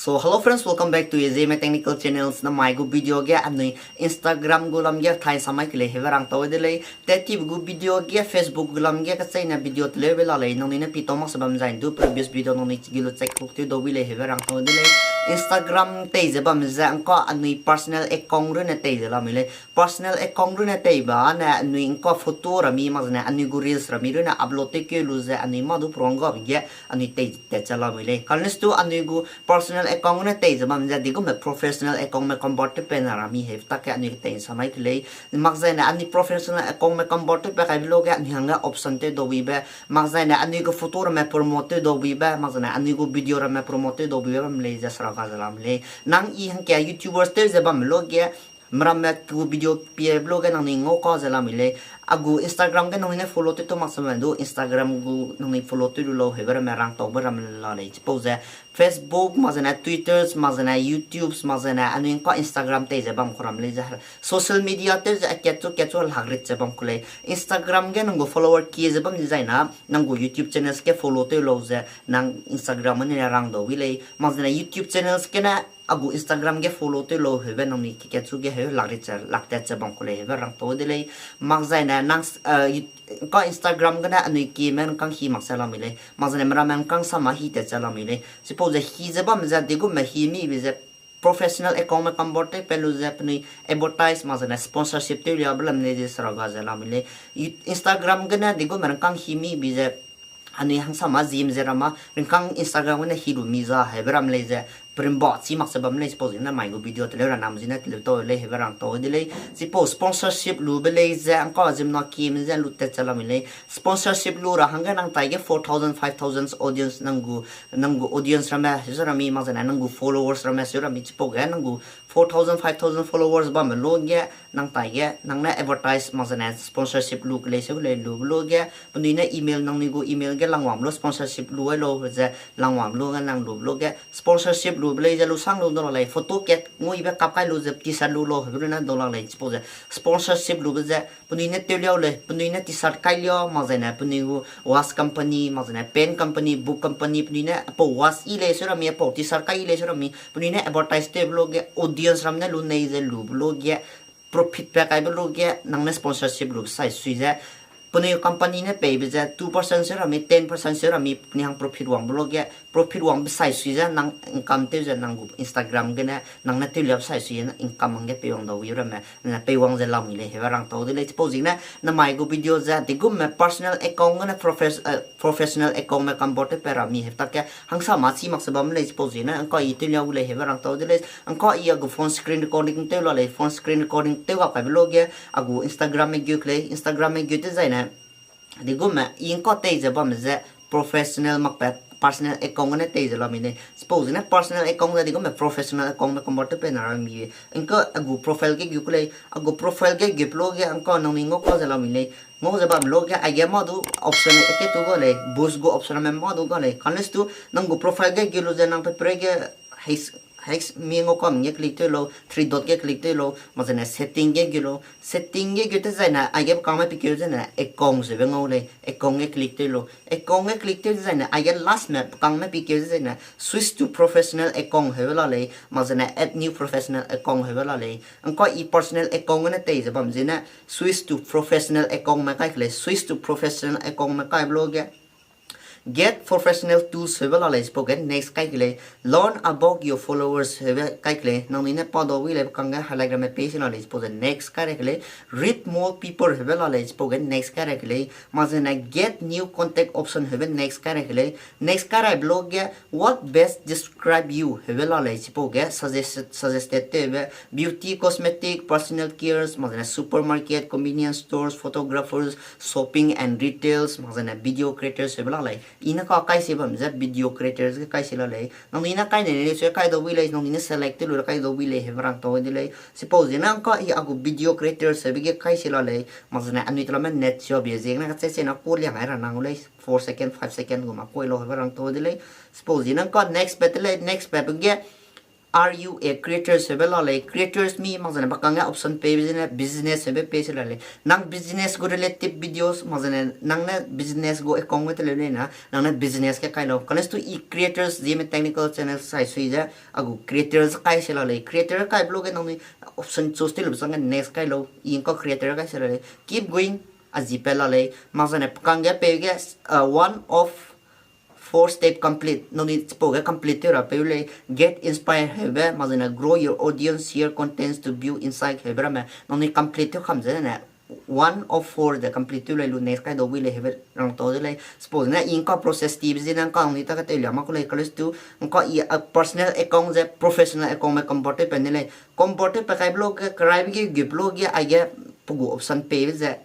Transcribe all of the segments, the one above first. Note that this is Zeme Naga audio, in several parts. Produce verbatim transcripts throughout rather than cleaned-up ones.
So, hello friends, welcome back to Ezeme Technical Channels. Namai gu video ge anui Instagram gu lam ge thai samai ke lei hebe rang tau de lei. Tet ti gu video ge Facebook gu lam ge kacheine video teleube la lei. Nangnui ne pi tau mak se bam zai du previous video nangnui gi lu check hook tew dau wi lei hebe rang tau de lei. Instagram tei ze bam ze ngka anui personal account rune tei ze lamui lei. Personal account rune tei ba ne anui ngka photo rami mak zene anui gu reels rami rune upload tew keu lu ze anui mâ du pruang gabe ge anui tei tat ze lamui lei. Kane stu anui gu personal account ne tei ze bam ze digume professional account me convert tew pe na rami hebe tak ke anui tei samai ke lei. Mak zaine anui professional account me convert tew pe kaibe lo ge anui hangge option tew dau wibe, mak zaine anui gu photo ramme promote tew dau wibe, mak zaine anui gu video ramme promote tew dau wibe bam lei ze sera ga ze lamui lei. Nang i hangke YouTubers tew ze bam lo ge, meramme gu video pie vlog ge nangnui ngau ka ze lamui lei. A gu Instagram ge nangnui ne follow tew tau mak se bam du Instagram gu nangnui follow tew lu lau hebe ramme rang taube ramme la lei. Chipau ze Facebook, mak zene Twitter, mak zene YouTube, mak zene anui ngka Instagram tei ze bam ku ram lei ze social media tew ze a kat chu kat chu lak rit ze bam ku lei. Instagram ge nang gu follower kie ze bam di zai na, nang gu YouTube channels ge follow tew lau ze nang Instagram ne rang dau wi lei. Mak zene YouTube channels gene a gu Instagram ge follow tew lau hebe nangnui ke kat chu ge heu lak rit ze lak tat ze bam ku lei hebe rang tau de lei. Mak zaine nang ngka Instagram gene anui kieme ngkang hi mak ze lamui lei. Mak zene meramme ngkang sama hi tat ze lamui lei. Chipau ze hi ze bam ze digume hi mibe ze professional account me convert tew pe lu ze penui advertise mak zene sponsorship tew liabe lam lei ze sera ga ze lamui lei. Instagram gene digume ngkang hi mibe ze anui hangsama zim ze rama ringkang Instagram gene hi lu mi za hebe ram lei ze perimba chi mak se bam lei. Chipau zene mai gu video teleu ra nam zene teleu tau lei hebe rang tau de lei. Chipau sponsorship lube lei ze ngka zimna kieme ze lu tat ze lamui lei. Sponsorship lu ra hangge nang taige four thousand, five thousand audience nang gu, nang gu audience ramme, seuze rami mak zene nang gu followers ramme, seu rami chipau ge nang gu four thousand, five thousand followers bamme lo ge, nang taige, nang ne advertise mak zene sponsorship lu ke lei seu lei lube lo ge, penui ne email, nangnui gu email ge langwang lu sponsorship lu ai lau ze langwang lu ge nang lube lo ge, sponsorship lube lei ze lu sang lu dau lak lei, photo kat nguibe kap kai lu ze T-shirt lu lau hebe rune dau lak lei, chipau ze sponsorship lube ze penui ne tew liau lei, penui ne T-shirt kai liau, mak zene penui gu watch company, mak zene pen company, book company, penui ne apau watch i lei seu rami, apau T-shirt kai i lei seu rami, penui ne advertise tewbe lo ge, audience ram ne lu nei ze lube lo ge, profit pe kaibe lo ge, nang ne sponsorship lube sai sui ze, penui company ne peibe ze two percent seu rami, ten percent seu rami, penui hang profit wangbe lo ge, profit wangbe sai sui ze nang income tew ze nang gu Instagram gene nang ne tew liabe sai sui ze income hangge peiwang dau wi ramme, peiwang ze lamui lei hebe rang tau de lei. Chipau ziegene namai gu video ze digume personal account gene professional account me convert tew pe rami hebe tak ke hangsama chi mak se bam lei. Chipau ziegene ngka i tew liau lei hebe rang tau de lei. Ngka i a gu phone screen recording tew la lei, phone screen recording tew ga kaibe lo ge, a gu Instagram me geu ke lei, Instagram me geu tew zaine digume i ngka tei ze bamme ze professional makbe personal account gene tei ze lamui lei. Chipau ziegene personal account ze digume professional account me convert tew pe na rami. Ngka a gu profile ge geu ke lei, a gu profile ge geu pe lo ge ngka nangnui ngau ka ze lamui lei. Ngau ze bamme lo ge aige mâ du option ke tu ga lei, boost gu option me mâ du ga lei. Kane stu nang gu profile ge geu lu ze nang pe pre ge hex mi ngau kam ge click tew lau, three dot ge click tew lau, mak zene setting ge geu lau. Setting ge geu tew zaine aige pe kangme pikeu zene account zeube ngau lei, account ge click tew lau. Account ge click tew zaine aige last me pe kangme pikeu zene switch to professional account heube la lei, mak zene add new professional account heube la lei. Ngka i personal account gene tei ze bam ziegene switch to professional account me kai ke lei, switch to professional account me kaibe lo ge Get professional tools heube la lei, chipau ge next kai ke lei. Learn about your followers heube kai ke lei. Nangnui ne pa dau wi lei, pe kangge highlight ramme pei se la lei, chipau ze next kai ra ke lei. Read more people heube la lei, chipau ge next kai ra ke lei. Mak zene get new contact option heube next kai ra ke lei. Next kai raibe lo ge what best describe you heube la lei, chipau ge suggested tewbe beauty, cosmetic, personal cares, mak zene supermarket, convenience stores, photographers, shopping and retails, mak zene video creators heube la lei. I ne ka kai se bam ze video creators ge kai se la lei. Nangnui ne kai nei lei, sui kai dau wi lei, nangnui ne select tew lu ra kai dau wi lei heube rang tau de lei. Chipau ziegene ngka i a gu video creators heube ge kai se la lei. Mak zene anui telame net sia bie ziegene kache chena ku liang ai ra nang lei, four second, five second gu ma kui lau heube rang tau de lei. Chipau ziegene ngka next pat te lei, next pat ge Are you a creators heube la lei, creators mi mak zene pa kangge option pei be zene business heube pei se la lei. Nang business gu relative videos mak zene nang ne business gu account ge te leu lei na, nang ne business ge kai lau. Kane stu i creators zieme technical channel sai sui ze, a gu creators kai se la lei. Creator kai be lu ge nangnui option choose tew lu be chang ge next kai lau. I ngka creator kai se la lei. Keep going, a zi pe la lei. Mak zene pa kangge pei ge, uh, one of four step complete. Nangnui chipau ge complete tew ra peu lei, get inspired heube, mak zene grow your audience, share contents to build insight heube ramme. Nangnui complete tew kam ze ne, one of four de complete tew lei lu next kai dau bui lei heube rang tau de lei. Suppose ne i ngka process ti be zi ne ngka nangnui ta ka tew lia mak ku lei, kale stu ngka i a personal account ze professional account me convert tew pe ne lei. Convert tew pe kai be lu ge, karaibe ge, gube lu ge, aige pe gu option pei be ze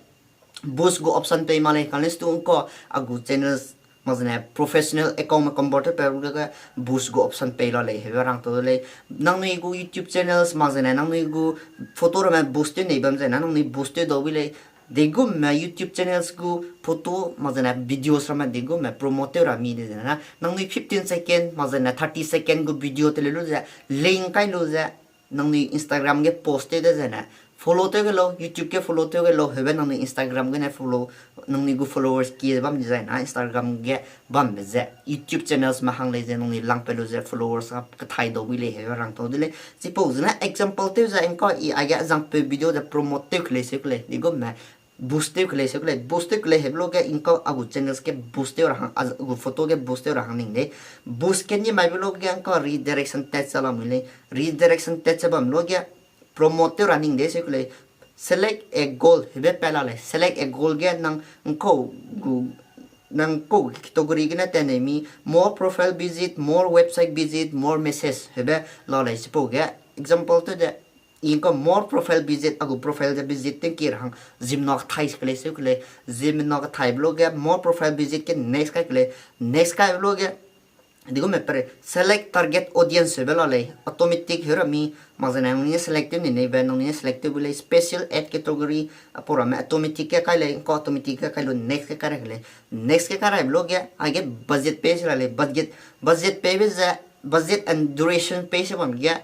boost gu option pei ma lei, kale stu ngka a gu channels mak zene professional account me convert tew pe lu ge boost gu option pei la lei heube rang tau de lei. Nangnui gu YouTube channels mak zene nangnui gu photo ramme boost tew nei bam zene nangnui boost tew dau bui lei. Deigumme YouTube channels gu photo mak zene videos ramme deigumme promote tew ra mi de zene na, nangnui fifteen second mak zene thirty second gu video te le lu ze, link kai lu ze, nangnui Instagram ge post tew de zene, follow tew ge lau, YouTube ge follow tew ge lau, heube nangnui Instagram gene follow, nangnui gu followers kie bam di zai na, Instagram ge bambe ze, YouTube channels me hang lei ze, nangnui lang pe lu ze followers a kethai dau bui lei heube rang tau de lei. Chipau zene example tew ze ngka i aige azangpeu video de promote tew ke lei seu ke lei, deigumme boost tew ke lei seu ke lei, boost tew ke lei heube lu ge ngka a gu channels ge boost tew ra hang, a gu photo ge boost tew ra hang ning de. Boost ke ni mai be lu ge ngka redirection tag ze lamui lei, redirection tag ze bam lu ge promote tew ra ning de seu ke lei. Select a goal heube pe la lei, select a goal ge nang ngkau gu nang kau category gene tat nei mi, more profile visit, more website visit, more message heube la lei. Chipau ge example tew de, i ngka more profile visit, a gu profile ze visit tew ki ra hang, zimna kethai se ke lei seu ke lei, zimna kethai be lu ge more profile visit ge next kai ke lei, next kai be lu ge, deigumme pere select target audience heube la lei, automatic heu ra mi, mak zene nangnui ne select tew nei neibe, nangnui ne select tew bui lei, special ad category, apau ramme automatic ge kai lei, ngka automatic ge kai lu next ge kai ra ke lei, next ge kai ra be lu ge, aige budget pei se la lei, budget, budget pei be ze, budget and duration pei se bam ge,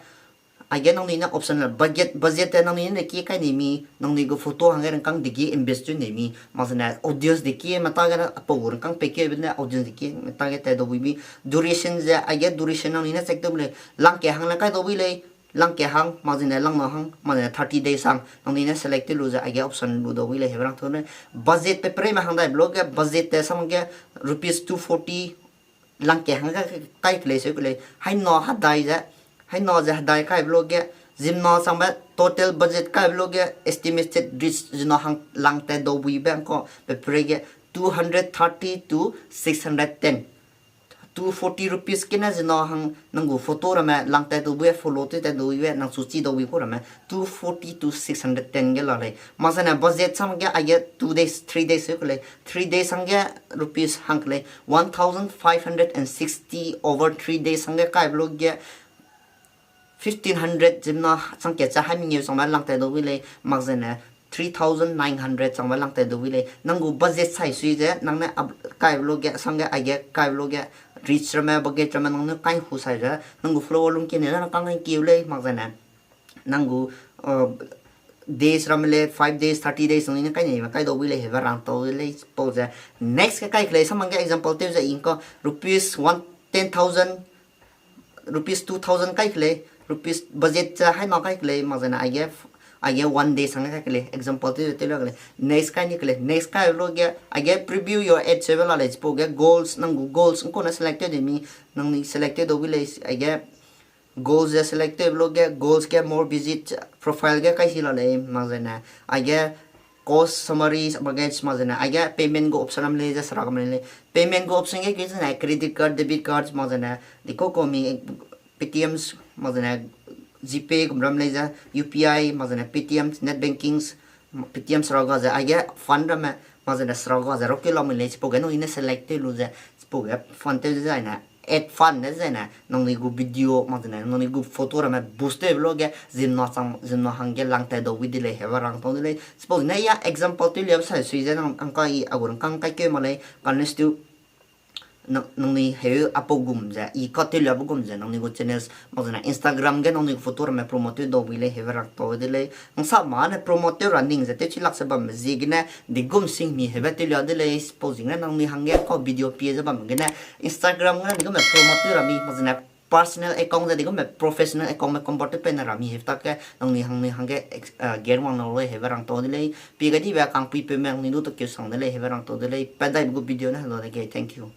aige nangnui ne option la budget, budget te nangnui ne ki kai nei mi, nangnui gu photo hangge rangkâng degi invest tew nei mi, mak zene audience deki me ta ge na apau gu rangkâng pei keube ne audience deki me ta ge tat dau bui mi, duration ze, aige duration nangnui ne check tew bui lei, langke hang le kai dau bui lei, langke hang, mak zene langna hang, mak zene thirty days hang, nangnui ne select tew lu ze, aige option lu dau bui lei heube rang tau ne. Budget pe pereime hang dai be lu ge, budget te sam ge rupees two forty, langke hang ge kai ke lei seu ke lei, haina hedai ze, haina ze hedai kai be lu ge, zimna changbe total budget kai be lu ge estimated reach zimna hang lang tat dau buibe ngka pe pere ge two hundred thirty to six hundred ten, two forty rupees gene zimna hang nang gu photo ramme lang tat dau bui, follow tew tat dau bui, nang chu chi dau bui ku ramme two forty to six hundred ten ge la lei. Mak zene budget sam ge aige two days, three days ke lei, three days hangge rupees hang ke lei, one thousand five hundred and sixty over three days hangge kai be lu ge, fifteen hundred zimna chang ke cha hai mengeu changbe lang tat dau bui lei, mak zene three thousand nine hundred changbe lang tat dau bui lei. Nang gu budget sai sui ze, nang ne kai be lu ge, sangge aige kai be lu ge, reach ramme, budget ramme nang ne kai hu sai ze, nang gu follow lung kene na kang keu lei, mak zene nang gu, uh, days ramme le, five days, thirty days nang ne kai nei, kai dau bui lei heube rang tau lei, chipau ze. Next ke kai ke lei, samang ge example tew ze i ngka rupees one, ten thousand, rupees two thousand kai ke lei, rupees budget ze haina kai ke lei, mak zene aige, aige one day sang kai ke lei, example tew ze tew la ke lei, next kai ni ke lei, next kai lu ge, aige preview your ad heube la lei, chipau ge goals, nang gu goals ngkau ne select tew de mi, nang ni select tew dau bui lei, aige goals ze select tew be lu ge, goals ge more visit, profile ge kai si la lei, mak zene, aige cost summary, mak ge, mak zene, aige payment gu option am lei ze sera kam lei. Payment gu option ge ki zene credit card, debit cards, mak zene, dikau kau mi Paytms, mak zene, GPay gum ram lei ze, UPI, mak zene, Paytms, net bankings, Paytm sera ga ze, aige fund ramme, mak zene sera ga ze, rokeu lamui lei, chipau ge nangnui ne select tew lu ze, chipau ge fund tew ze zaine, add fund ne zaine, nangnui gu video, mak zene, nangnui gu photo ramme boost tew be lu ge, zimna chang, zimna hangge lang tat dau bui de lei, heube rang tau de lei. Chipau zene ya example tew liabe sai sui ze, nang, ngka i a gu rangkâng kai keu ma lei, kane stu Nang, nangnui heu apau gum ze, i ka tewliabe gum ze, nangnui gu channels, mak zene Instagram ge nangnui gu photo ramme promote tew dau bui lei, heube rang tau de lei. Nang sa ma ne promote tew ra ning ze, tewchi lak ze bambe ziegene, digum sing mi heube tewlia de lei, suppose ne nangnui hangge ka video pie ze bam gene, Instagram gene digumme promote tew ra mi, mak zene personal account ze digumme professional account me convert tew pene ra mi heube tak ge, nangnui hangnui hangge, ex-, uh, gen wang na lei heube rang tau de lei. Pie ga dibe kangpuipeume nangnui du takeu sang de lei heube rang tau de lei. Pat dai gu video ne helo de ge, thank you.